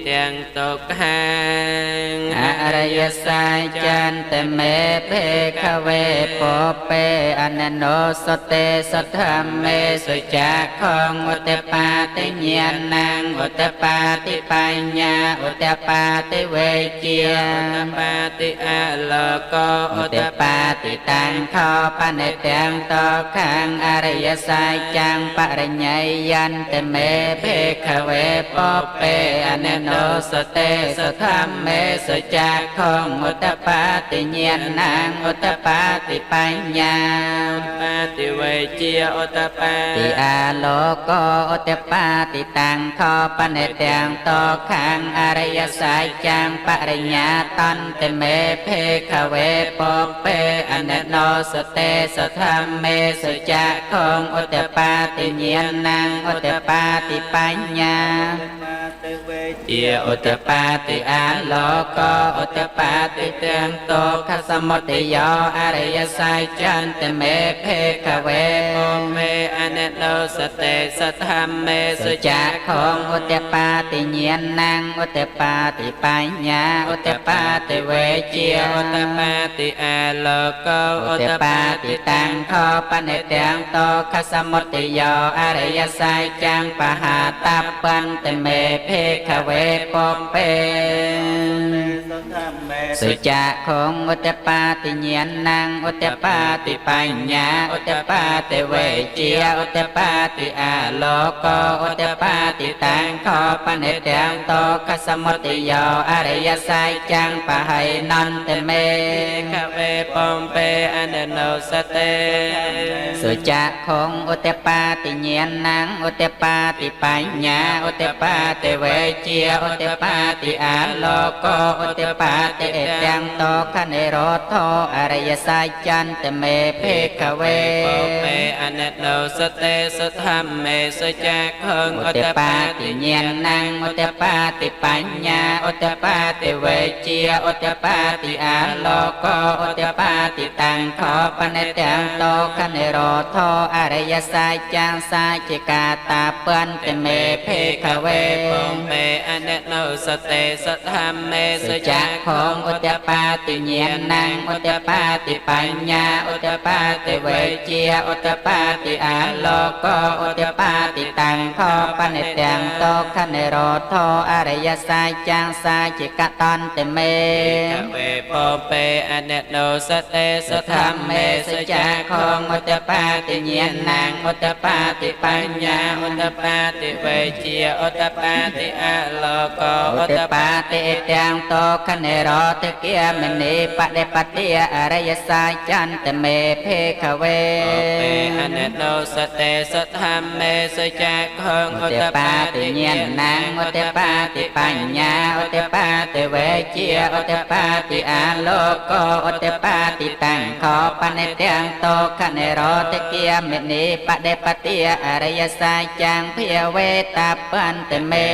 ទាំងទុក្ខាង អរិយសាចន្តមេភេខវេពពេអននោសតេសធម្មេសុចាខងឧតបាតិញ្ញាណងឧតបាតិបញ្ញាឧតបាតិវេជា ឧតបាតិអលក ឧតបាតិតាំងខបនិទាំងតខាងអរិយសាចាំងបរិញ្ញយន្តមេភេខវេពពេអននោសតេសធម្មេសុចាខងឧតបាតិញ្ញាណងឧតបាតិបញ្ញា បាតិវេជាឧតបា តិអាលោកឧតបាតិតាំងខបនិទាំងតខាងអរិយសាចាំងបរិញ្ញាតន្តមេភេខវេពពេអននោសតេសធម្មេសុចាខងឧតបាតិញ្ញាណងឧតបាតិបញ្ញា ជាឧតបាតិ អាលោកឧតបាតិទាំងតោខសមុទយោអរិយសាចន្ទមេភេខវេ មេអននោសតេសធម្មេ សុ សុ ចា ចា ខងឧតបាតិញ្ញាណងឧតបាតិបញ្ញាឧតបាតិវេជា ឧតបាតិអាលោក ឧត ឧត បា បា តិ តិ តាំងខបនិទាំងតោខសមុទយោអរិយសាចាំងបហាតបន្តិមេភេខវេពពេសុចាខងឧតបាតិញ្ញាណងឧតបាតិបញ្ញាឧតបាតិវេជាឧតបាតិអាលោកឧតបាតិតាំងខបនិទាំងតោខសមុទយោអរិយសាចាំងបហៃនន្តមេ ខវេបំពេអននោសតេ សុចាខងឧតបាតិញ្ញាណងឧតបាតិបញ្ញាឧតបាតិវេជាឧតបាតិអាលោកឧតបាតិទាំងតោខនិរោធអរិយសាចន្ទមេភេខវេ មេអននោសតេសធម្មេសុចាខង ឧត ឧត បា បា តិ តិ ញ្ញាណងឧតបាតិបញ្ញាឧតបាតិវេជាឧតបាតិអាលោកឧតបាតិតាំងខបនិទាំងតោខនិរោធអរិយសាចាំងសាจิកាតាបន្តិមេភេខវេ មេអននោសតេសធម្មេ សុ សុ ចា ចា ខងឧតបាតិញ្ញាណងឧតបាតិបញ្ញាឧតបាតិវេជាឧតបាតិអាលោកឧតបាតិតាំងខបនិទាំងតោខនិរោធអរិយសាចាំងសាจิកតន្តមេ ខវេបំពេអននោសតេស ស ធ ធ ម្ ម្ មេ មេ សុ សុ ចា ចា ខ ខ ង ងឧតបាតិញ្ញាណងឧតបាតិបញ្ញា ឧតបាតិវេជាឧតបាតិអលោក ឧ ឧ ត ត បា បា តិទាំងតោខនិរោធគាមនីបដិបតិអរិយសាចន្ទមេភេខវេ ពេអននោសតេសធម្មេសុចាខង ឧ ឧត តបា បា តិ តិ ញ្ញា ញ្ញា ណងឧតបាតិបញ្ញាឧតបាតិវេជាឧតបាតិអាលោកឧតបាតិតាំងខបនិទាំងតោខនិរោធគាមនីបដិបតិអរិយសាចាំងភាវេតបន្តិមេ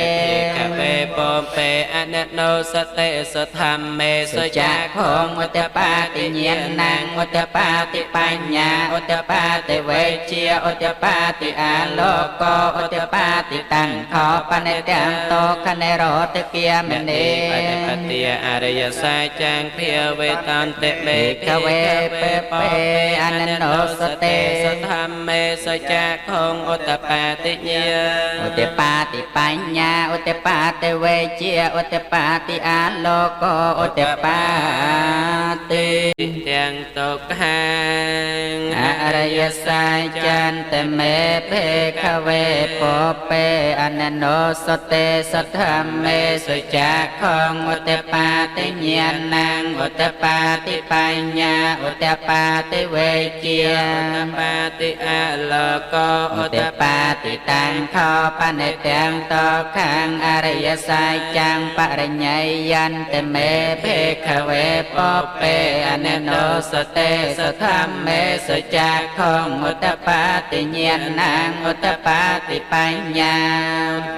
ខវេបំពេអននោសតេសធម្មេ សុ សុ ចា ចា ខងឧតបាតិញ្ញាណងឧតបាតិបញ្ញាឧតបាតិវេជាឧតបាតិអាលោកឧតបាតិតាំងខបនិទាំងតោខនិរោធគាមនី បដិបតិអរិយសាចាំងភាវេតន្តិមេ ខវេពពេអននោសតេ សធម្មេសុចាខងឧតបាតិញ្ញា ឧតបាតិបញ្ញាឧតបាតិវេជាឧតបាតិអាលោកឧតបាតិ ទាំងទុក្ខាង អរិយសាចន្ទមេភេខវេពពេអននោសតេសធម្មេសុចាខងឧតបាតិញ្ញាណងឧតបាតិបញ្ញាឧតបាតិវេជា ឧតបាតិអលោក ឧ ឧ ត ត បា បា តិតាំងខបនិទាំងតខាងអរិយសាចាំងបរិញ្ញយន្តមេភេខវេពពេអននោ ោសតេសធម្មេសចាខងឧត្តបាតិញ្ញាណងឧត្តបាតិបញ្ញា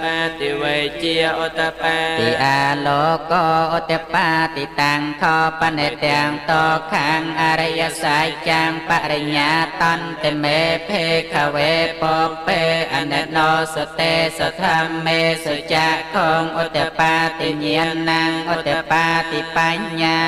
បាតិវេជាឧត្តបា តិអាលោកោឧត្តបាតិតាំងខបនិទាំងតខាងអរិយសច្ចចាំងបរិញ្ញាតន្តមេភេខវេពពេអនិណោសតេសធម្មេសចាខងឧត្តបាតិញ្ញាណងឧត្តបាតិបញ្ញា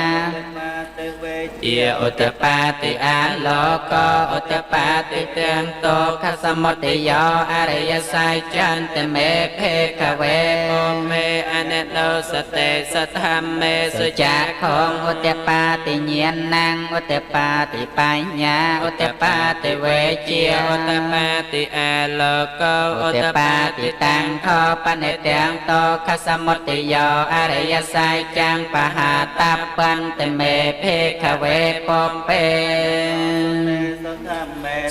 ជាឧត្តបាតិអាលោកោឧត្តបាតិទាំងតោខសមុទយោអរិយសច្ចន្តិមេភេខវេពមេអនិណោសតេសធម្មេស សុ ចា ចា ខ ខងឧត្តបាតិញ្ញាណងឧត្តបាតិបញ្ញាឧត្តបាតិវេជា ឧត្តបាតិអាលោកោ ឧ ឧ ត្តបា ត្តបា តិ តិតា តាំង ំង ខបនិទាំងតោខសមុទយោអរិយសច្ចចាំងបហាតបន្តិមេភេខវេពពេ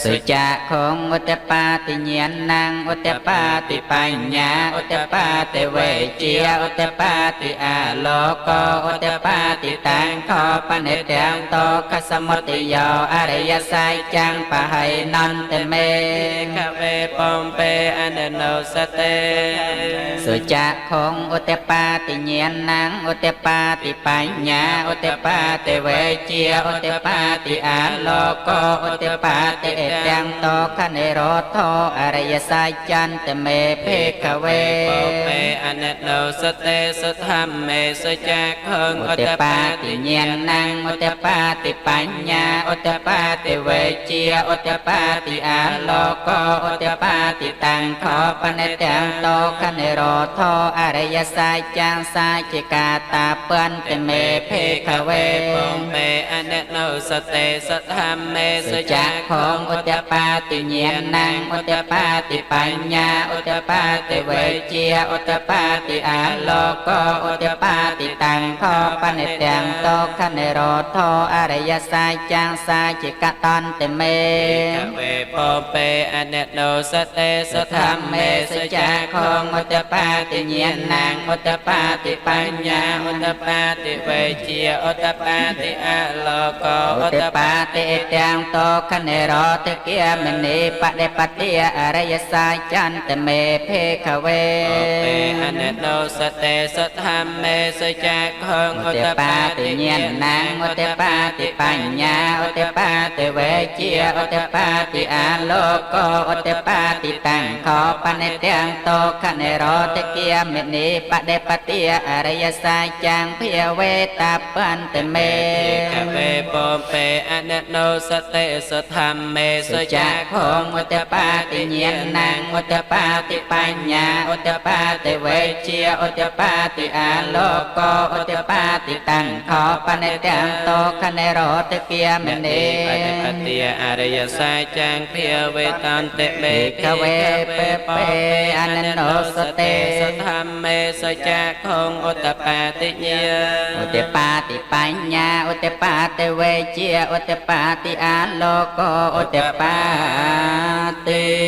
សុចាខងឧត្តបាតិញ្ញាណងឧត្តបាតិបញ្ញាឧត្តបាតិវេជាឧត្តបាតិអាលោកោឧត្តបាតិតាំងខបនិទាំងតោខសមុទយោអរិយសច្ចចាំងបហៃនន្តិមេ ខវេបំពេអនិណោសតេ សុចាខងឧត្តបាតិញ្ញាណងឧត្តបាតិបញ្ញាឧត្តបាតិវេជាឧត្តបាតិអាលោកោឧត្តបាតិអទាំងតោខនិរោធោអរិយសច្ចន្តិមេភេខវេ ពពេអនិណោសតេសធម្មេសចាខង ឧ ឧ ត្តបា ត្តបា តិ តិ ញ្ញាណងឧត្តបាតិបញ្ញាឧត្តបាតិវេជាឧត្តបាតិអាលោកោឧត្តបាតិតាំងខបនិទាំងតោខនិរោធោអរិយសច្ចចាំងសាจิកាតាបន្តិមេភេខវេ បំពេអនិណោសតេសធម្មេស សុ ចា ចា ខ ខ ង ងឧត្តបាតិញ្ញាណងឧត្តបាតិបញ្ញាឧត្តបាតិវេជាឧត្តបាតិអាលោកោឧត្តបាតិតាំងខបនិទាំងតោខនិរោធោអរិយសច្ចចាំងសាจิកតន្តិមេ ខវេពពេអនិណោសតេសធ ធ ម្ ម្ មេ មេ សចា សចា ខ ខ ង ងឧត្តបាតិញ្ញាណងឧត្តបាតិបញ្ញា ឧត្តបាតិវេជាឧត្តបាតិអាលោកោ ឧ ឧ ត្តបា ត្តបា តិទាំងតោខនិរោធគាមនីបដិបតិអរិយសច្ចន្តិមេភេខវេ ពេអនិណោសតេសធម្មេសចាខង ឧ ឧ ត្តបា ត្តបា តិ តិ ញ្ញា ញ្ញា ណ ណ ងឧត្តបាតិបញ្ញាឧត្តបាតិវេជាឧត្តបាតិអាលោកោឧត្តបាតិតាំងខបនិទាំងតោខនិរោធគាមនីបដិបតិអរិយសច្ចចាំងភាវេតបន្តិមេ ខវេពពេអនិណោសតេសធម្មេស សុ ចា ចា ខ ខ ង ងឧត្តបាតិញ្ញាណងឧត្តបាតិបញ្ញាឧត្តបាតិវេជាឧត្តបាតិអាលោកោឧត្តបាតិតាំងខបនិទាំងតោខនិរោធគាមនី បដិបតិអរិយសច្ចចាំងភាវេតន្តិមេ ភេខវេពពេអនិណោសតេ សធម្មេសចាខងឧត្តបាតិញ្ញា ឧត្តបាតិបញ្ញាឧត្តបាតិវេជាឧត្តបាតិអាលោកោឧត្តបាតិ